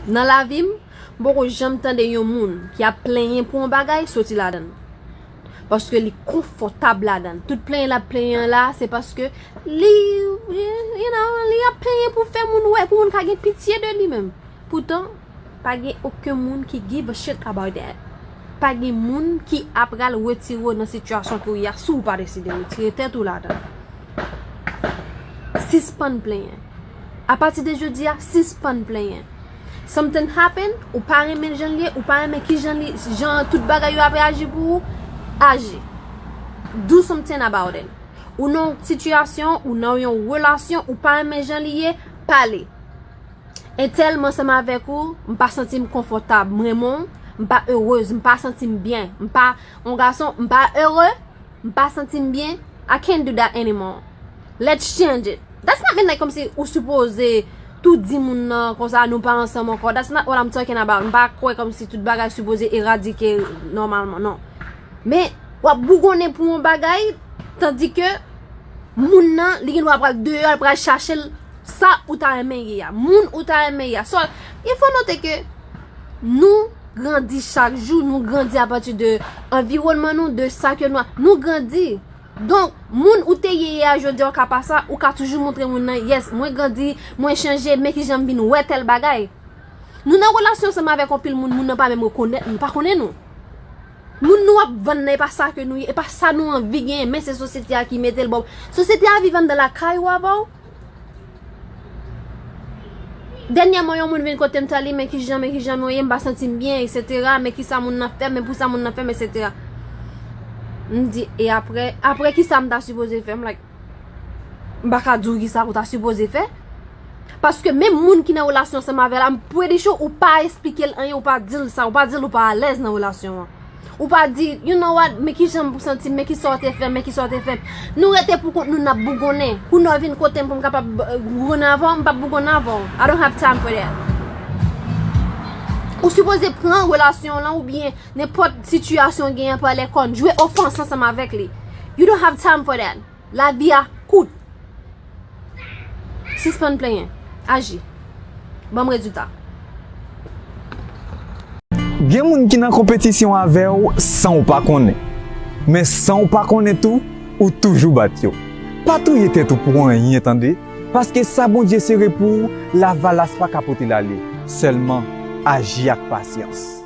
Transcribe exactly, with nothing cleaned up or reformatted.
Nan lavi m, m poko janm tande yon moun ki ap plenyen pou yon bagay soti ladan l. Paske li konfòtab ladan l. Tout plenyen l ap plenyen an la, se paske li, you know, li ap plenyen pou fè moun wè, pou moun ka gen pitye de li menm. Poutan, pa gen okenn moun ki give a shit about that. Pa gen moun ki ap pral retire w nan sitiyasyon ke w ye a si w pa deside retire tèt ou ladan l. Sispann plenyen. Apati de jodi a, sispann plenyen. Something happen, ou pa renmen jan l ye, ou pa renmen ki jan li, jan tout bagay yo ap reyaji pou ou, aji. Do something about it. Ou nan yon sitiyasyon, ou nan yon relasyon, ou pa renmen jan li ye, pale. Entèl, m ansanm avèk ou, m pa santi m konfòtab, m renmen w, m pa erez, m pa santi m byen, m pa, yon gason, m pa ere, m pa santi m byen, I can't do that anymore. Let's change it. That's not mean like kòmsi ou sipoze tou di moun nan konsa nou pa ansanm ankò. That's not what I'm talking about. M pa kwè kòmsi tout bagay sipoze eradike nòmalman, non. Men, w ap bougonnen pou yon bagay, tandike moun nan, li gen dwa pral deyò, l pral chache l, sa ou ta renmen ye a, moun ou ta renmen ye a. So, il faut noter que nou grandi chak jou, nou grandi apati de anviwònman nou, de sa ke nou, nou grandi. Donk, moun ou te ye ye a jodi a, ou ka pa sa, ou ka toujou montre moun nan, yes, mwen grandi, mwen chanje, men kijan m vin wè tèl bagay. Nou nan relasyon ansanm avèk anpil moun, moun nan pa menm rekonèt nou, pa konnen nou. Moun nou ap vann nan, e pa sa ke nou ye, e pa sa nou anvi genyen, men se sosyete a ki mete l bò. Sosyete a viv anndan lakay ou avè w. Dènyèman, yon moun vin kote m, tali, men kijan, men kijan nou ye, m pa santi m byen, etsetera. Men kisa moun nan fè m, men pou sa moun nan fè m, etsetera. M di, e apre, apre kisa m ta sipoze fè? M like, m pa ka di w kisa ou ta sipoze fè. Paske menm moun ki nan relasyon ansanm avè l la, m pretty sure ou pa esplike l anyen, ou pa di l sa, ou pa di l ou pa alèz nan relasyon an. Ou pa di, you know what, men kijan m santi m, men kisa w te fè m, men kisa w te fè m. Nou rete pou kont nou, n ap bougonnen. Kounye a w vin kote m pou m kapab, euh, bougonnen avè w, m p ap bougonnen avè w. I don't have time for that. Ou sipoze pran relasyon w lan oubyen nenpòt sitiyasyon w genyen pa lè kòn. Jwe ofans ansanm avèk li. You don't have time for that. Lavi a kout. Sispann plenyen. Aji. Ban m rezilta. Gen moun ki nan konpetisyon avè w san w pa konnen. Men san w pa konnen tou, ou toujou bat yo. Pa touye tèt ou pou anyen, tande, paske sa Bondye sere pou ou, lavalas pa ka pote l ale. Sèlman, aji ak pasyans.